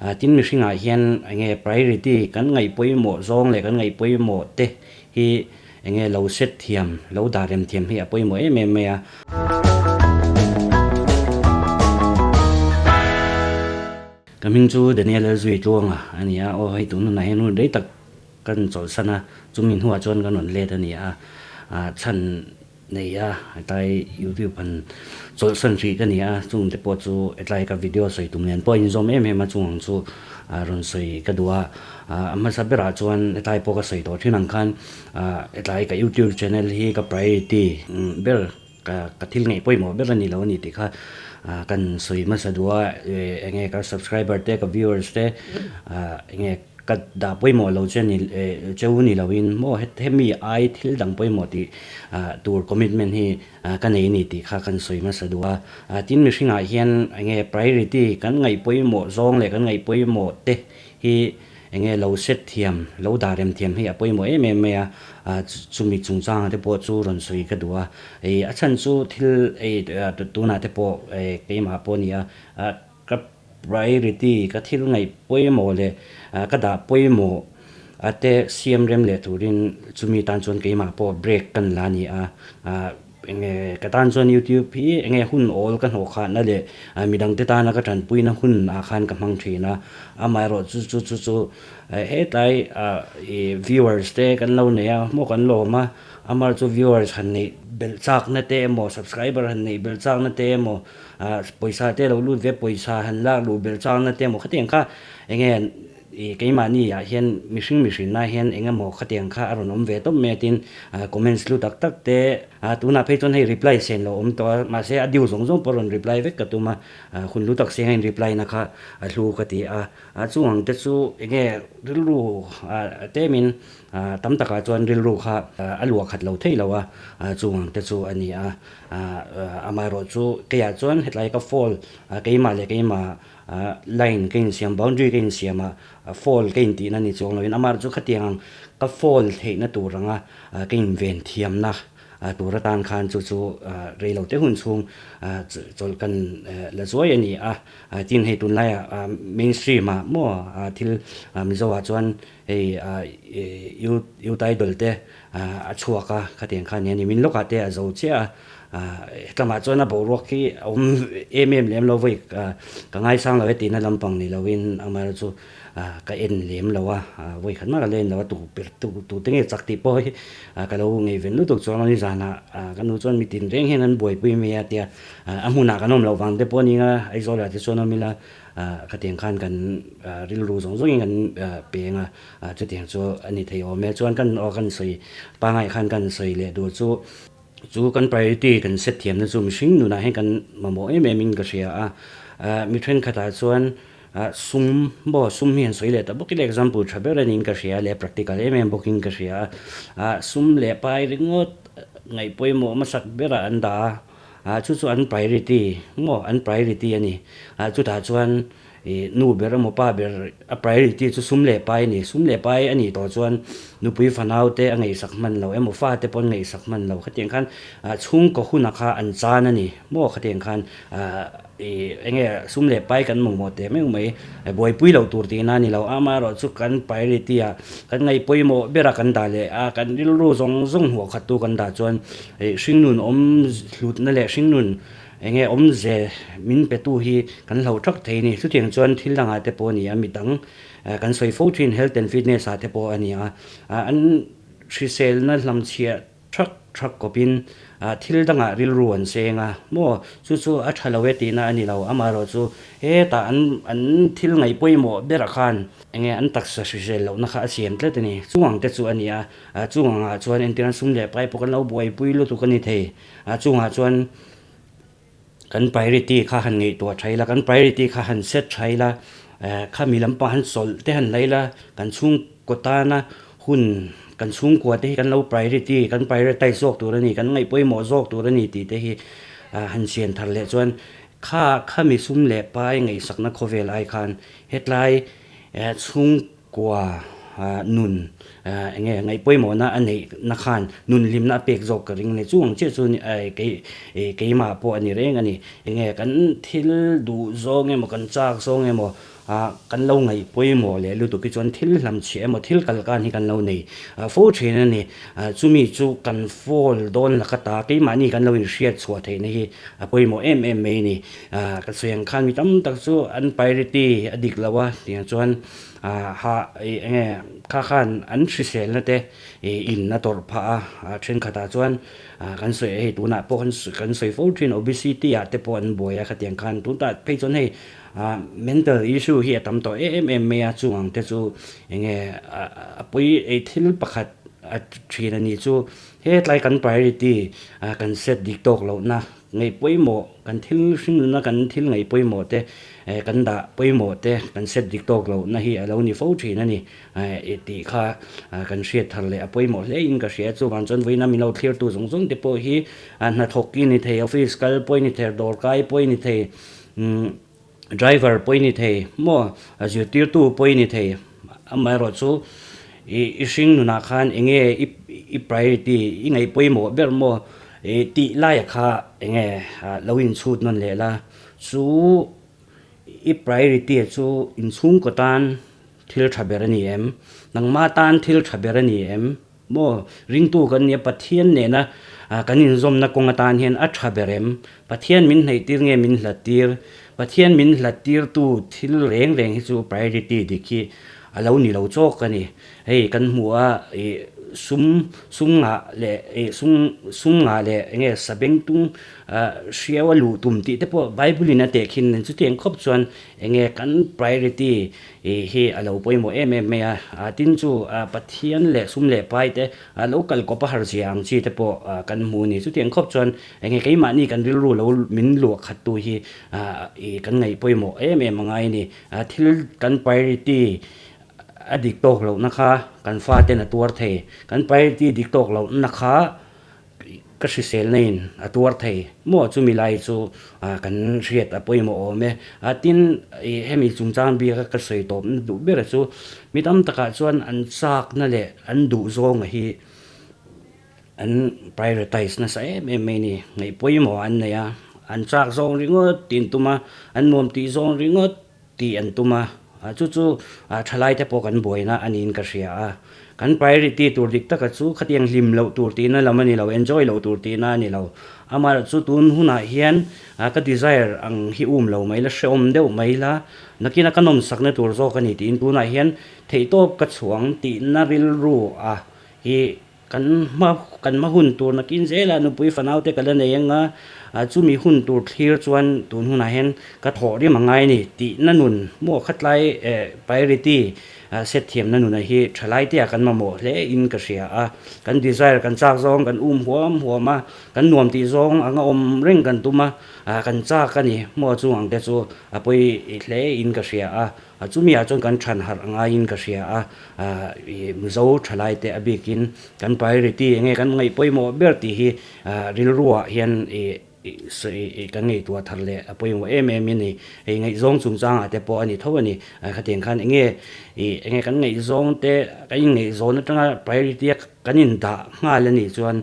Tin mihringah hian enge priority kan ngaih pawimawh zawng leh kan ngaih pawimawh te hi enge lo set thiam, lo dah rem thiam hi a pawimawh em em mai a. Ka hming chu Daniel Lalzui Tluanga a ni a, aw hei tun hunah hian hun rei tak kan chawlhsan a, chumi hnuah chuan kan rawn let a ni a, chhan nei a, hetlai youtube han chawlhsan hrih ka ni a, chung te pawh chu hetlai ka video sawi tum nen pawh a inzawm em em a, chung ang chu rawn sawi ka duh a, a hmasa berah chuan hetlai pawh ka sawi tawh thin ang khan hetlai ka youtube channel hi ka priority ber Ka thil ngaih pawimawh ber a ni lo a ni tih kha kan sawi hmasa duh a, enge ka subscriber te ka viewers te enge ka dah pawimawh lo che ni cheu ni lo in maw hemi ai thil dang pawimawh tih tur commitment hi ka nei a ni tih kha kan sawi hmasa duh a. Tin mihringah hian enge priority kan ngaih pawimawh zawng leh kan ngaih pawimawh te hi Enge lo set thiam, lo dah rem thiam hi a pawimawh em em mai a, chumi chungchangah te pawh chu rawn sawi ka duh a. A chhan chu thil tunah te pawh keimah pawh a ni a, ka priority, ka thil ngaih pawimawh leh ka dah pawimawh te siam rem leh turin chumi tan chuan keimah pawh break kan la a ni a. Enge ka tan chuan YouTube hi enge hun awl ka hnawh khahna leh midangte tana ka tanpuina hun ah khan ka hmang thin a, amaherawh chu chu chu chu hetlai ih viewers te kan lo nei a maw kan lawm a, amaherawh chu viewers han neih belh chakna te emaw subscriber han neih belh chakna te emaw pawisa te lo lut ve pawisa han lak luh belh chakna te emaw khatiang kha enge Ih keimahni ah hian mihring mihrinna hian eng emaw khatiang kha a rawn awm ve tawp mai a tin comments lu tak tak te tunah phei chuan hei reply sen lo awm tawh a mahse a due zawng zawng pawh rawn reply vek ka tum a hun lu tak seng a in reply na kha a hlu ka ti a chung ang te chu eng nge rilru tlemin tam takah chuan rilru kha a luah khat lo thei lo a chung ang te chu a ni a amaherawh chu keiah chuan hetlai ka fall keimah leh keimah Line ka insiam, boundary ka insiam a, fall ka intihna ni chuang loin amah chu khatiang ang ka fall theihna tur anga ka inven thiamna tur atan khan chu chu rei lo te hun chhung chawlh kan la zuai a ni a. Tin hei tunlaiah mainstream ah maw thil Mizo ah chuan hei Youth Idol te a chhuak a, khatiang khan nia nimin lawkah te a zo chiah a, hetlangah chuan a boruak hi a awm em em lem lo vawi ka ngaisang lo e tihna lampang ni loin amaherawhchu chu ka en lem lo a, vawi khat mah ka la en lo a, tu ber tu te nge chak tih pawh hi ka lo ngeiven lutuk chuang a ni zanah ka nu chuan mi tin reng hian an buaipui mai a tia a hmunah kan awm loh vang te pawh a ni ang a, Aizawl ah te chuan awm ila khatiang khan kan rilru zawng zawngin kan peng a. Chutiang chu a ni thei awm e. Chuan kan aw kan sawi pangai khan kan sawi leh duh chu chu kan priority kan set thiamna chu mihring nunah hian kan mamawh em em in ka hria a. Mi thenkhatah chuan sum maw sum hi han sawi leh ta bawk ila example tha ber a niin ka hria leh practical em em bawkin ka hria a. Sum leh pai ringawt ngaih pawimawh hmasak berah an dah a, chu chu an priority maw an priority a ni. Chutah chuan Ih nu ber emaw pa ber a priority chu sum leh pai a ni. Sum leh pai a nih tawh chuan nupui fanau te a ngaihsak hman lo emaw fa te pawh an ngaihsak hman lo. Khatiang khan chhungkaw hunah kha an chan a ni maw khatiang khan ih eng nge sum leh pai kan mamawh teh meuh mai buaipui loh tur tihna a ni lo. Amaherawh chu kan priority ah kan ngaih pawimawh bera kan dah leh a kan rilru zawng zawng hmuh khat tu kan dah chuan ih hringnun awm hlutna leh hringnun Enge awmze min petu hi kan hlo thak thei ni. Chutiang chuan thil dangah te pawh a ni a, midang kan sawi fo thin health and fitness ah te pawh a ni a, an hriselna hlamchhiah thak thak kawpin thil dangah rilru an seng a maw, chu chu a tha lo e tihna a ni lo, amaherawhchu hetah an an thil ngaih pawimawh berah khan enge an taksa hrisel lohna kha a siam tlat a ni. Chungangte chu a ni a, chungangah chuan entirna sum leh pai pawh kan lo buaipui lutuk a ni thei, chungah chuan Kan priority kha han ngaihtuah tha ila, kan priority kha han set tha ila, khami lampang han chawlh te han la ila, kan chhungkaw tana hun, kan chhungkua te hi kan lo priority, kan prioritize zawk tur a ni, kan ngaih pawimawh zawk tur a ni tih te hi han siam thar leh chuan kha khami sum leh pai ngaihsakna khawvel ai khan hetlai chhung Kua nun eng nge ngaih pawimawhna a neih na khan nun hlimna a pek zawk ka ring a ni. Chu ang chiah chu kei keimah pawh a ni reng a ni. Eng nge kan thil duh zawng emaw kan chak zawng emaw Kan lo ngaih pawimawh leh lutuk hi chuan thil hlamchhiah emaw thil kal kan hi kan lo nei fo thin a ni. Chumi chu kan fall dawn laka ta keimahni kan lo inhriat chhuah theihna hi a pawimawh em em mai a ni. Ka sawi ang khan mi tam tak chu an priority a dik lo a tiang chuan ha eng nge kha khan an hriselna te in a tawrh phah a, thenkhatah chuan kan sawi hei tunah pawh kan sawi fo thin obesity ah te pawh an buai a khatiang khan tunah phei chuan hei Mental issue hi a tam tawh em em mai a, chung ang te chu enge a pawi ei thil pakhat a thin a nih chu hetlai kan priority kan set dik tawk lohna ngaih pawimawh kan thil hring nuna kan thil ngaih pawimawh te kan dah pawimawh te kan set dik tawk lohna hi a lo ni fo thin a ni tih kha kan hriat thar leh a pawimawh hle in ka hria. Chuvang chuan vawiina min lo thlirtu zawng zawng te pawh hi hnathawk i ni thei, office kal pawh i ni thei, dawrkai pawh i ni thei. Driver pawh i ni thei maw? Zirtirtu pawh i ni thei. Amaherawh chu i hring nunah khan eng nge i priority, i ngaih pawimawh ber maw tih laia kha eng nge lo inchhut nawn leh la. Chu i priority chu inchhungkaw tan thil tha ber a ni em? Nangmah tan thil tha ber a ni em? Maw, ringtu kan nia Pathian nena kan inzawmna kawng atan hian a tha ber em? Pathian min hnaihtir nge min hlattir? Pathian min hlattirtu thil reng reng hi chu priority dik hi a lo ni lo chawk a ni. Hei kan hmu a ih sum sum ngah leh ih sum sum ngah leh eng nge sabengtung hriau a luh tum tih te pawh Bible in a tehkhin chutiang khawp chuan eng nge kan priority Ih hi a lo pawimawh em em mai a, tin chu Pathian leh sum leh pai te lo kal kawp a har zia ang chi te pawh kan hmu a ni. Chutiang khawp chuan eng nge keimahni kan rilru lo min luah khat tu hi ih kan ngaih pawimawh em em a ngai a ni. Thil kan priority a dik tawk lohna kha kan faten a tuar thei, kan priority dik tawk lohna kha Ka hriselna in a tuar thei maw chumi lai chu kan hriat a pawimawh awm e. Tin, hemi chungchang biaka ka sawi tawpna duh ber chu mi tam takah chuan an chakna leh an duhzawnga hi an prioritize nasa em em mai a ni. Ngaih pawimawh an nei a, an chak zawng ringawt tih an tum a, an nuam tih zawng ringawt tih an tum a, chu chu thalaite pawh kan buaina a niin ka hria a. Kan priority tur dik taka chu khatiang hlim loh tur tihna lam a ni lo, enjoy loh tur tihna a ni lo. Amaherawh chu tun hunah hian ka desire ang hi um lo mai la, hrehawm deuh mai la, nakina ka nawmsakna tur zawk a ni tiin tunah hian theihtawp ka chhuang tihna rilru a hi Kan hma kan hma hun tur nakin zela nupui fanau te ka la nei anga, chumi hun tur thlir chuan tun hunah hian ka thawh rim a ngai a ni tihna nun maw khatlai priority set thiamna nuna hi thalai te ah kan mamawh hle in ka hria a. Kan desire kan chak zawng kan um huam huam a, kan nuam tih zawng anga awm reng kan tum a, kan chak a ni maw chung ang te chu a pawi hle in ka hria a. A chumi ah chuan kan than harh a ngaiin ka hria a, ih Mizo thalai te a bikin kan priority enge kan ngaih pawimawh ber tih hi rilru ah hian ih ih kan ngaihtuah thar leh a pawimawh em em a ni. Hei ngaihzawng chungchang ah te pawh a ni tho a ni. Khatiang khan enge ih enge kan ngaihzawng te kan inngaihzawn atanga priority a kan indah nghal a nih chuan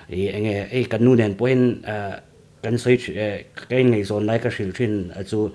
ih enge hei kan nu nen pawhin kan sawi ka inngaihzawn lai ka hrilh thin a chu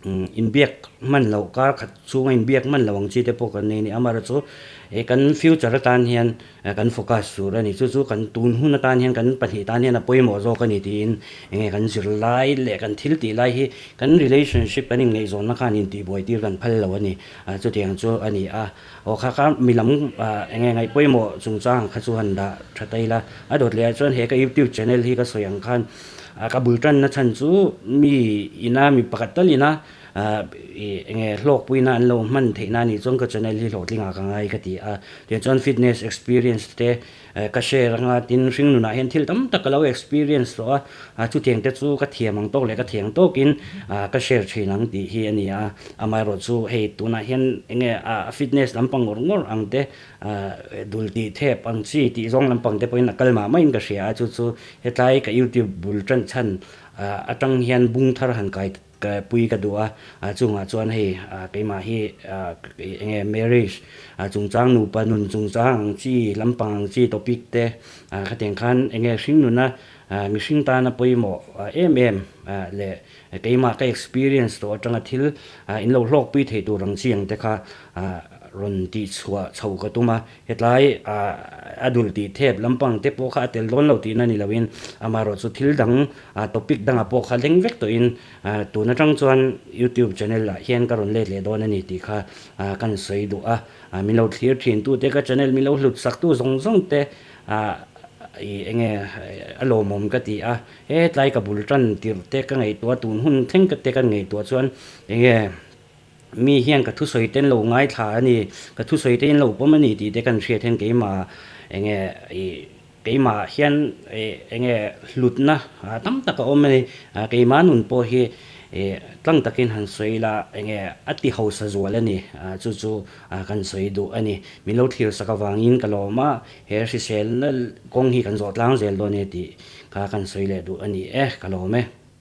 Inbiak hman loh kar khat chhunga inbiak hman loh ang chi te pawh kan nei a ni. Amaherawhchu chu he kan future atan hian kan focus tur a ni. Chu chu kan tun hun atan hian kan pahnih tan hian a pawimawh zawk a ni tiin enge kan zirlai leh kan thil tih lai hi kan relationship kan inngaihzawnna khan intihbuai tir kan phal lo a ni. Chutiang chu a ni a. Aw kha kha mi lam enge ngaih pawimawh chungchang kha chu han dah tha ta ila. A dawt leh ah chuan he ka youtube channel hi ka sawi ang khan Ka bul tanna chhan chu mi ina mi pakhat tal ina ih enge hlawkpuina an lo hman theih na anih chuan ka channel hi hlawhtling ah ka ngai ka ti a. Tichuan fitness experience te ka share anga tin hring nunah hian thil tam tak ka lo experience tawh a, chutiang te chu ka thiam ang tawk leh ka thiang tawkin ka share thin ang tih hi a ni a. Amaherawh chu hei tunah hian enge a fitness lampang ngawr ngawr ang te Dul tih thep ang chi tih zawng lampang te pawhin a kal mah maiin ka hria a, chu chu hetlai ka YouTube bul tan chhan atang hian bung thar han kai pui ka duh a, chungah chuan hei keimah hi enge marriage chungchang nupa nun chungchang ang chi lampang ang chi topic te khatiang khan enge hring nuna. Mihring tana pawimawh em em leh keimah ka experience tawh atanga thil in lo hlawkpui theih tur ang chi ang te kha rawn tihchhuah chho ka tum a. Hetlai a dul tih thep lampang te pawh kha a tel dawn lo tihna ni loin amaherawh chu thil dang topic dangah pawh kha leng vek tawhin tun atang chuan youtube channel ah hian ka rawn let leh dawn a ni tih kha kan sawi duh a. Min lo thlir thin tu te ka channel min lo hlut sak tu zawng zawng te ih eng nge a lawmawm ka ti a, hetlai ka bul tan tirh te ka ngaihtuah tun hun thleng te kan ngaihtuah chuan eng nge mi hian ka thusawi te an lo ngaithla a ni, ka thusawi te in lo pawm a ni tih te kan hriat hian keimah eng nge ih keimah hian ih eng nge hlutna tam tak a awm a ni, keimah nun pawh hi ih tlang takin han sawi ila eng nge a ti hausa zual a ni, chu chu kan sawi duh a ni. Min lo thlir sak avangin ka lawm a, he hriselna kawng hi kan zawh tlang zel dawn e tih kha kan sawi leh duh a ni e, ka lawm e.